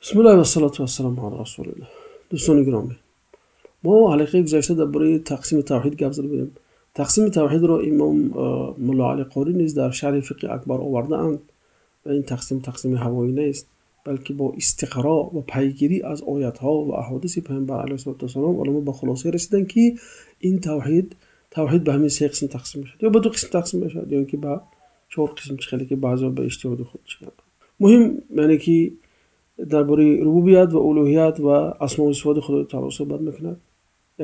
Бисмиллаҳи вассалату вассаламу ала расулиллаҳ. Дӯстони гиромӣ, мо ҳалқаи гузашта дар бораи тақсими тавҳид гап зада будем. Тақсими тавҳидро имом Мулло Алӣ Қорӣ низ дар шарҳи фиқҳи акбар овардаанд ва ин тақсим тақсими ҳавоӣ нест, балки бо истиқро ва пайгирӣ аз оятҳо ва аҳодиси Паёмбар алайҳиссалоту вассалом уламо ба хулоса расиданд, ки ин тавҳид ба ҳамин се қисм тақсим мешавад, ё ба ду қисм тақсим мешавад, ё инки ба чор қисм, чӣ хеле ки баъзеҳо ба иҷтиҳоди худ чӣ. Муҳим яъне ки дар бораи рубубият ва улуҳият ва асмо ва сифоти Худои таъоло суҳбат мекунад.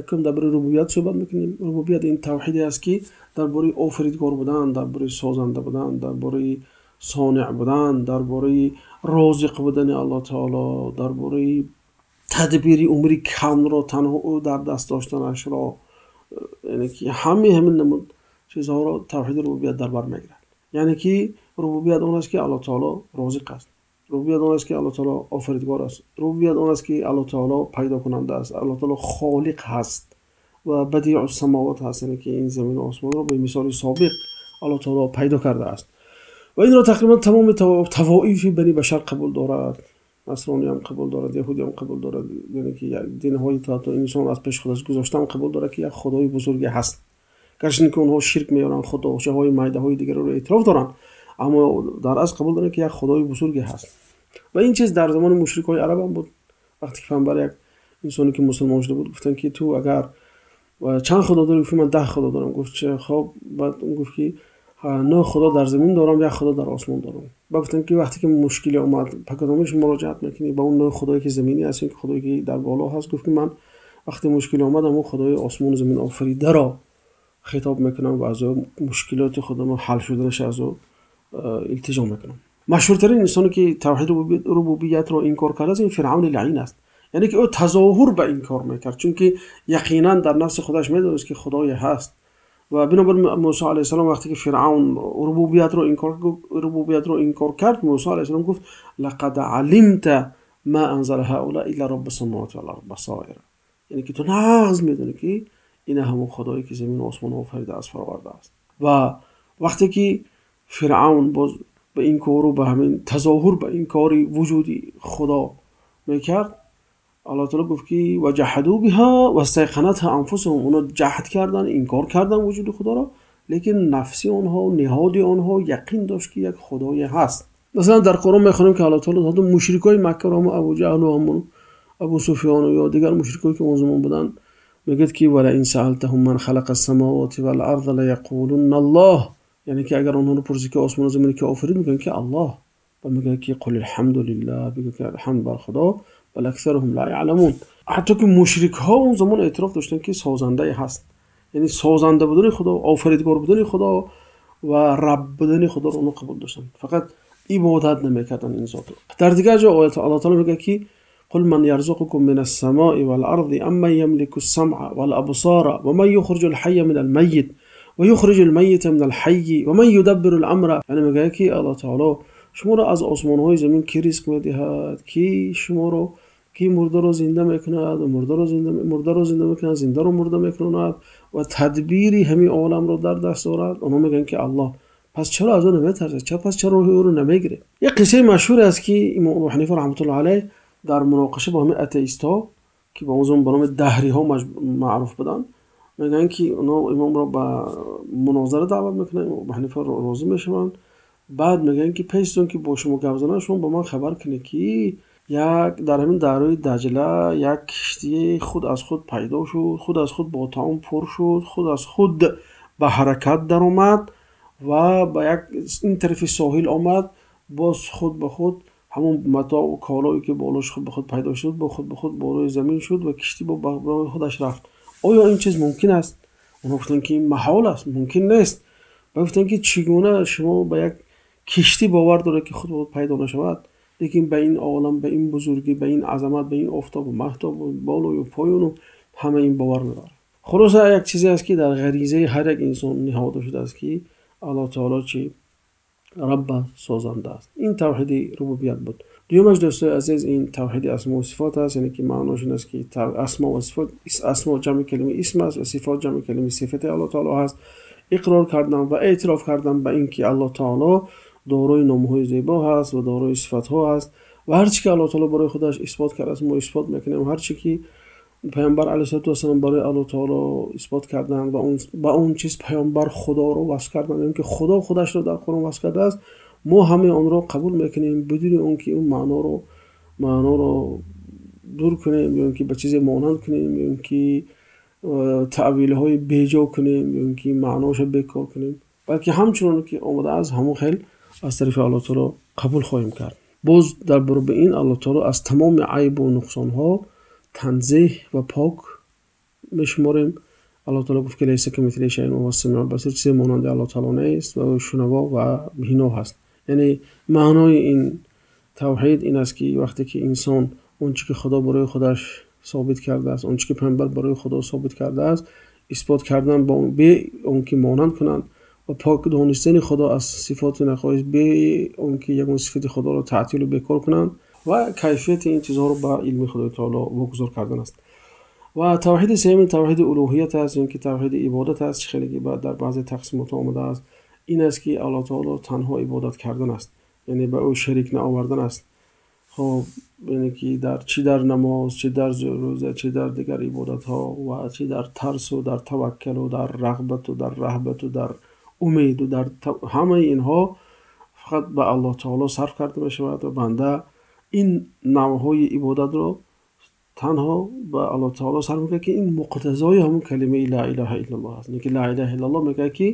Якум дар бораи рубубият суҳбат мекунем. Рубубият ин тавҳиде аст, ки дар бораи офаридгор будан, дар бораи созанда будан, дар бораи сонеъ будан, дар бораи розиқ будани Аллоҳ таъоло, дар бораи тадбири умри кавнро танҳо ӯ дар даст доштанашро, яъне ки ҳамин намуд чизҳоро тавҳиди рубубият дар бар мегирад. Яъне ки рубубият он аст, ки Аллоҳ таъоло розиқ аст. Рубубият он аст, ки Аллоҳ таъоло офаридгор аст. Рубубият он аст, ки Аллоҳ таъоло пайдокунанда аст. Аллоҳ таъоло холиқ ҳаст ва бадиъус самовот ҳаст, яъне ки ин замину осмонро ба мисоли собиқ Аллоҳ таъоло пайдо кардааст. Ва инро тақрибан тамоми тавоифи бани башар қабул дорад. Насронӣ ҳам қабул дорад, яҳудӣ ҳам қабул дорад, яъне ки динҳои то инсон аз пеши худаш гузошта ҳам қабул дорад, ки як худои бузурге ҳаст. Гарчанде ки онҳо ширк меоранд, худошаҳои майдаҳои дигарро эътироф доранд, аммо дар асл қабул доранд, ки як худои бузурге ҳаст. Ва ин чиз дар замони мушрикҳои араб ҳам буд. Вақте ки паёмбар як инсоне ки мусулмон шуда буд, гуфтанд, ки ту агар чанд худо дорӣ? Гуфт: ман 10 худо дорам. Гуфт: чӣ хоб? Баъд гуфт, ки 9 худо дар замин дорам, як худо дар осмон дорам. Баъд гуфтанд, ки вақте ки мушкиле омад, ба кадомаш муроҷиат мекунӣ? Ба он 9 худое ки заминӣ ҳаст ё худое ки дар боло ҳаст? Гуфт, ки ман вақте мушкиле омад, ҳамон худои осмону замин офаридаро хитоб мекунам ва аз ӯ мушкилоти худам ҳал шуданаш аз ӯ илтиҷо мекунам. Машҳуртарин инсоне ки тавҳиди рубубиятро инкор кардааст, ин Фиръавни лаъин аст. Яъне ки ӯ тазоҳур ба инкор мекард, чунки яқинан дар нафси худаш медонист, ки худое ҳаст. Ва бинобар Мусо алайҳиссалом вақте ки Фиръавн рубубиятро инкор кард, Мусо алайҳиссалом гуфт: лақад алимта ма анзала ҳаула илла роббус самавати вал ард басоир. Яъне ки ту нағз медонӣ, ки ин ҳамон худое ки замину осмонро офаридааст, фаровардааст. Ва вақте ки Фиръавн боз ба инкору ба ҳамин тазоҳур ба инкори вуҷуди худо мекард, Аллоҳ таъоло гуфт, ки ва ҷаҳаду биҳа вастайқанатҳа анфусуҳум. Онҳо ҷаҳд карданд, инкор карданд вуҷуди худоро, лекин нафси онҳо, ниҳоди онҳо яқин дошт, ки як худое ҳаст. Масалан, дар Қуръон мехонем, ки Аллоҳ таъоло ҳатто мушрикои Маккаро, ҳамон Абу Ҷаҳлу, ҳамон Абу Суфёну ё дигар мушрикое ки он замон буданд, мегӯяд, ки валаин саалтаҳум ман халақа ссамавати вал арза лаяқулунна Аллоҳ. Яъне ки агар онҳоро пурсӣ, ки осмону заминро ки офарид, мегӯянд, ки Аллоҳ. Ва мегӯянд, ки қул алҳамдулиллаҳ, бигӯ, ки ҳамд бар Худо, бал аксаруҳум ла яъламун. Ҳатто ки мушрикҳо он замон эътироф доштанд, ки созандае ҳаст. Яъне созанда будани Худо, офаридгор будани Худо ва раб будани Худоро онҳо қабул доштанд, фақат ибодат намекарданд ин зотро. Дар дигар ҷо Аллоҳ таъоло мегӯяд, ки قل من يرزقكم من السماء والأرض أمن يملك السمع والأبصار ومن يخرج الحي من الميت ويخرج الميت من الحي ومن يدبر الأمر. яъне мегӯяд, ки Аллоҳ таъоло шуморо аз осмонҳои замин ки ризқ медиҳад, ки шуморо, ки мурдаро зинда мекунад ва мурдаро зинда мекунад, зиндаро мурда мекунад ва тадбири ҳамин оламро дар даст дорад. Онҳо мегӯянд, ки Аллоҳ. Пас чаро аз ӯ наметарсед? Пас чаро роҳи ӯро намегиред? Як қиссаи машҳуре аст, ки имом Абу Ҳанифа раҳматуллоҳи алайҳ дар муноқиша бо ҳамин атеистҳо, ки ба он замон ба номи даҳриҳо маъруф буданд, мегӯянд, ки онҳо имомро ба мунозара даъват мекунанд. Имом Абу Ҳанифа розӣ мешаванд. Баъд мегӯянд, ки пеш аз он ки бо шумо гап занам, шумо ба ман хабар кунед, ки як дар ҳамин дарёи Даҷла як киштие худ аз худ пайдо шуд, худ аз худ бо таом пур шуд, худ аз худ ба ҳаракат даромад ва ба як ин тарафи соҳил омад, боз худ ба худ ҳамон матоъу колое ки болош худ ба худ пайдо шуд, бо худ ба худ болои замин шуд ва киштӣ бо роҳи худаш рафт. Оё ин чиз мумкин аст? Онҳо гуфтанд, ки ин маҳол аст, мумкин нест. Ва гуфтанд, ки чӣ гуна шумо ба як киштӣ бовар доред, ки худ ба худ пайдо нашавад, лекин ба ин олам, ба ин бузургӣ, ба ин азамат, ба ин офтобу маҳтобу болою поёну ҳама ин бовар надорад? Хулоса, як чизе аст, ки дар ғаризаи ҳар як инсон ниҳода шудааст, ки Аллоҳ таъоло чӣ рабб, созанда аст. Ин тавҳиди рубубият буд. Дуюмаш, дӯстои азиз, ин тавҳиди асмо ва сифот аст. Яъне ки маънош ин аст, ки асмо ва сифот, асмо ҷамъи калимаи исм аст ва сифот ҷамъи калимаи сифати Аллоҳ таъоло ҳаст. Иқрор кардан ва эътироф кардан ба ин ки Аллоҳ таъоло дорои номҳои зебо ҳаст ва дорои сифатҳо ҳаст. Ва ҳар чӣ ки Аллоҳ таоло барои худаш исбот кардааст, мо исбот мекунем. Ҳар чӣ ки Паёмбар алайҳиссалоту вассалом барои Аллоҳ таоло исбот карданд ва ба он чиз Паёмбар Худоро васф карданд, ё ин ки Худо худашро дар Қуръон васф кардааст, мо ҳамаи онро қабул мекунем бидуни он ки он маъноро дур кунем, ё ин ки ба чизе монанд кунем, ё ин ки таъвилҳои беҷо кунем, ё ин ки маъноашро бекор кунем, балки ҳамчунон ки омадааст ҳамон хел аз тарафи Аллоҳ таоло қабул хоҳем кард. Боз дар баробари ин Аллоҳ таоло аз тамоми айбу нуқсонҳо танзеҳ ва пок мешуморем. Аллоҳ таоло гуфт ки лайса камислиҳи шайъун ва ҳувас самиул басир, чизе монанди Аллоҳ таоло нест ва ӯ шунаво ва бино ҳаст. Яъне маънои ин тавҳид ин аст ки вақте ки инсон он чӣ ки Худо барои худаш собит кардааст, он чӣ ки Паёмбар барои Худо собит кардааст, исбот кардан бе он ки монанд кунанд ва пок донистани Худо аз сифоти нақоис бе он ки ягон сифати Худоро таътилу бекор кунанд ва кайфияти ин чизҳоро ба илми Худои таоло вогузор кардан аст. Ва тавҳиди сеюм тавҳиди улуҳият аст, ё ин ки тавҳиди ибодат аст, хеле ки дар баъзе тақсимотҳо омадааст. Ин аст ки Аллоҳ таоло танҳо ибодат кардан аст, яъне ба ӯ шарик наовардан аст. Хоб, яъне ки дар чӣ дар намоз, чӣ дар рӯза, чӣ дар дигар ибодатҳо ва чӣ дар тарсу дар таваккалу дар рағбату дар раҳбату дар умеду дар ҳамаи инҳо фақат ба Аллоҳ таоло сарф карда мешавад ва банда ин навъҳои ибодатро танҳо ба Аллоҳ таоло сарф мекунад, ки ин муқтазои ҳамон калимаи ла илаҳа иллаллоҳ аст. Яъне ки ла илаҳа иллаллоҳ мегӯяд ки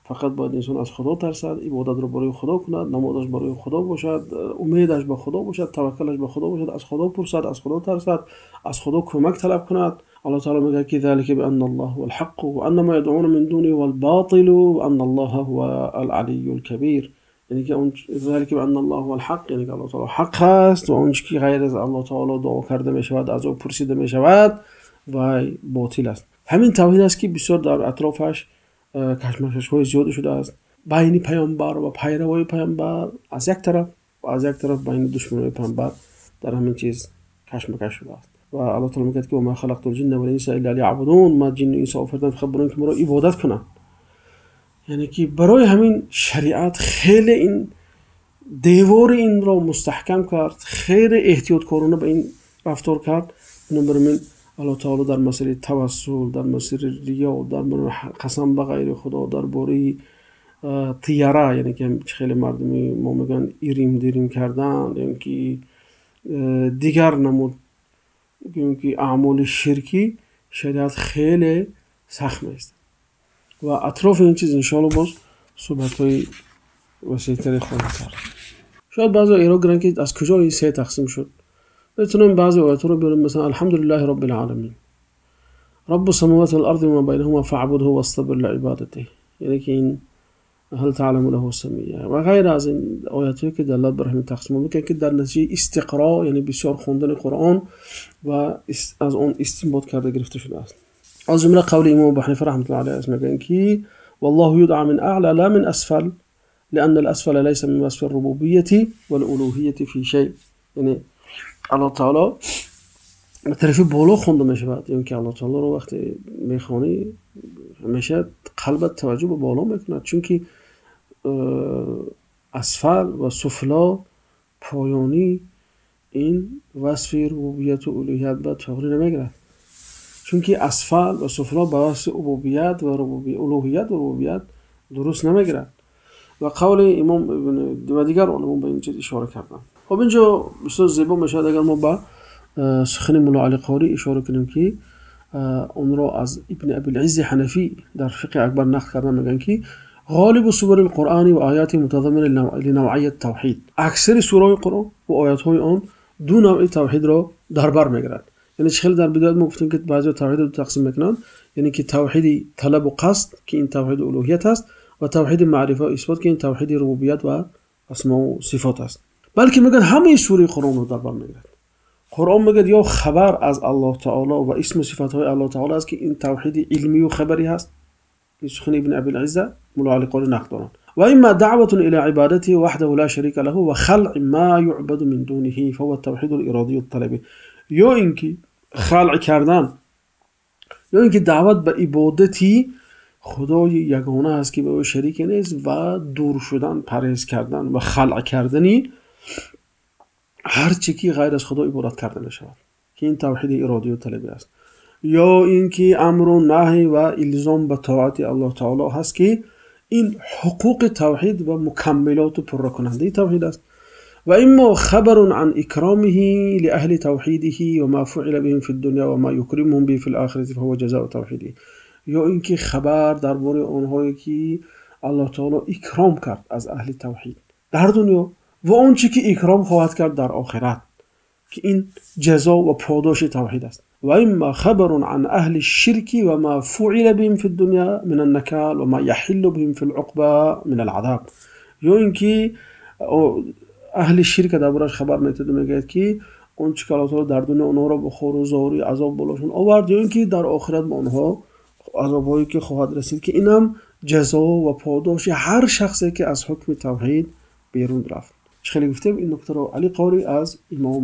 фақат бояд инсон аз Худо тарсад, ибодатро барои Худо кунад, намозаш барои Худо бошад, умедаш ба Худо бошад, таваккалаш ба Худо бошад, аз Худо пурсад, аз Худо тарсад, аз Худо кӯмак талаб кунад. Аллоҳ таоло мегӯяд ки ذلك بأن الله هو الحق وأن ما يدعون من دونه هو الباطل وأن الله هو العلي الكبير. яъне ки он ذلك بأن الله هو الحق, яъне ки Аллоҳ таоло ҳақ аст ва он чӣ ки ғайр аз Аллоҳ таоло дуо карда мешавад, аз ӯ пурсида мешавад, вай ботил аст. Ҳамин тавҳид аст ки бисёр дар атрофаш кашмакашҳои зиёде шудааст байни паёмбар ва пайравои паёмбар аз як тараф ва аз як тараф байни душманои паёмбар дар ҳамин чиз кашмакаш шудааст. Ва Аллоҳ таоло мегӯяд ки ва ма халақтул ҷинна вал инса илла лияъбудун, ман ҷинну инсо офаридам фақат барои ин ки маро ибодат кунанд. Яъне ки барои ҳамин шариат хеле ин девори инро мустаҳкам кард, хеле эҳтиёткорона ба ин рафтор кард. Бинобар ин Аллоҳ таоло дар масъалаи тавассул, дар масъалаи риё, дар қасам ба ғайри Худо, дар бораи тияра, яъне ки хеле мардуми мо мегӯянд ирим дирим кардан, ё ин ки дигар намуд ки аъмоли ширкӣ, шариат хеле сахт меистад. Ва атрофи ин чиз иншоалло боз суҳбатҳои васеътаре хоҳем кард. Шояд баъзеҳо эрод гиранд ки аз куҷо ин се тақсим шуд. Метавонем баъзе оятҳоро биёрем, масалан алҳамдулиллаҳи роббил оламин, раббу самавати вал арди вама байнаҳума фаъбудҳу вастабир лиибадатиҳ, яъне ки ин ҳал таъламу лаҳу самия ва ғайра аз ин оятҳое ки далолат бар ҳамин тақсимот мекунад, ки дар натиҷаи истиқро, яъне бисёр хондани Қуръон ва аз он истинбот карда гирифта шудааст. Аз ҷумла қавли имом Абу Ҳанифа раҳматуллоҳи алайҳи аст, мегӯянд ки валлоҳу юдъа мин аъла ла мин асфал лианна ал-асфала лайса мин васфи ар-рубубияти вал-улуҳияти фи шай. Яъне Аллоҳ таоло ба тарафи боло хонда мешавад, ё ин ки Аллоҳ таолоро вақте мехонӣ ҳамеша қалбат таваҷҷӯҳ ба боло мекунад, чунки асфал ва суфло, поёнӣ, ин васфи рубубияту улуҳият ба тоғрӣ намегирад, чунки асфал ва суфло ба васфи убубият ва улуҳият ва рубубият дуруст намегирад. Ва қавли имом ва дигар олимон ба ин чиз ишора карданд. Хоб, инҷо бисёр зебо мешавад агар мо ба сухани Мулло Али Қорӣ ишора кунем ки онро аз Ибни Абил-Иззи Ҳанафӣ дар фиқҳи акбар нақл кардан, мегӯянд ки ғолибу сурари лқуръани ва ояти мутазаммина линавъияти тавҳид, аксари сураҳои Қуръон ва оятҳои он ду навъи тавҳидро дар бар мегирад. Яъне чӣ хеле дар бидоят мо гуфтем ки баъзеҳо тавҳидро ду тақсим мекунанд, яъне ки тавҳиди талабу қасд, ки ин тавҳиди улуҳият аст, ва тавҳиди маърифа ва исбот, ки ин тавҳиди рубубият ва асмову сифот аст. Балки мегӯяд ҳамаи сураи Қуръонро дар бар мегирад. Қуръон мегӯяд ё хабар аз Аллоҳ таоло ва исму сифатҳои Аллоҳ таоло аст, ки ин тавҳиди илмию хабарӣ ҳаст. Ин сухани Ибни Абил-Изза Мулло Али Қорӣ нақл доранд. Ва имма даъватун ила ибадатиҳи ваҳдаҳу ла шарика лаҳу ва халъи ма юъбаду мин дуниҳи фаҳува тавҳиду лиродию талабӣ, ё ин ки халъ кардан, ё ин ки даъват ба ибодати Худои ягона аст ки ба ӯ шарике нест, ва дур шудан, парҳез кардан ва халъ кардани ҳар чӣ ки ғайр аз Худо ибодат карда мешавад, ки ин тавҳиди иродию талабӣ аст, ё ин ки амру наҳй ва илзом ба тоати Аллоҳ таоло ҳаст, ки ин ҳуқуқи тавҳид ва мукаммилоту пурракунандаи тавҳид аст. Ва иммо хабарун ан икромиҳи лиаҳли тавҳидиҳи ва ма фуила биҳим фи ддунё ва ма юкримуҳум биҳи фи лохирати фаҳува ҷазоу тавҳидиҳи. Ё ин ки хабар дар бораи онҳое ки Аллоҳ таоло икром кард аз аҳли тавҳид дар дунё ва он чӣ ки икром хоҳад кард дар охират, ки ин ҷазо ва подоши тавҳид аст. Ва имма хабарун ан аҳли ширки ва ма фуила биҳим фи ддунё мин аннакал ва ма яҳиллу биҳим фи луқба мин алазаб. Ё ин ки аҳли ширка дар борааш хабар метаду мегӯяд, ки он чӣ ки Аллоҳ таоло дар дунё онҳоро ба хору зорӣ азоб болошон овард, ё ин ки дар охират ба онҳо азобҳое ки хоҳад расид, ки инам ҷазо ва подоши ҳар шахсе ки аз ҳукми тавҳид берун рафт. Чӣ хеле гуфтем, ин нуктаро Али Қорӣ аз имом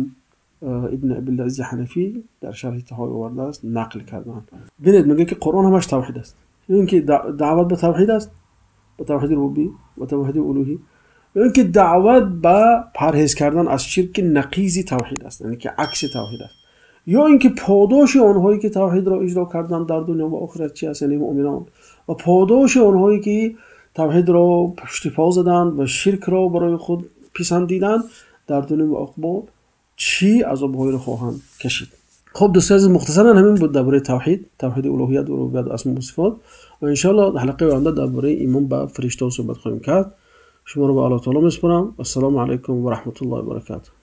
Ибни Абилазизи Ҳанафӣ дар шарҳи Таҳовӣ овардааст, нақл карданд. Бинед, мегӯяд ки Қуръон ҳамаш тавҳид аст, ё ин ки даъват ба тавҳид аст, ба тавҳиди рубубӣ ва тавҳиди улӯҳӣ, ё ин ки даъват ба парҳез кардан аз ширки нақизи тавҳид аст, яъне ки акси тавҳид аст, ё ин ки подоши онҳое ки тавҳидро иҷро карданд дар дунё ва охират чи аст, яъне муъминон, ва подоши онҳое ки тавҳидро пушти по заданд ва ширкро барои худ писандиданд дар дунё ва уқбо чӣ азобҳоеро хоҳанд кашид. Хуб, дӯстони азиз, мухтасаран ҳамин буд дар бораи тавҳид, тавҳиди улӯҳият ва рубубият ва асмо ва сифот. Ва иншоаллоҳ ҳалқаи оянда дар бораи имон ба фариштаҳо суҳбат хоҳем кард. Шуморо ба Аллоҳ таоло месупорам. Ассалому алайкум ва раҳматуллоҳи ва баракатуҳ.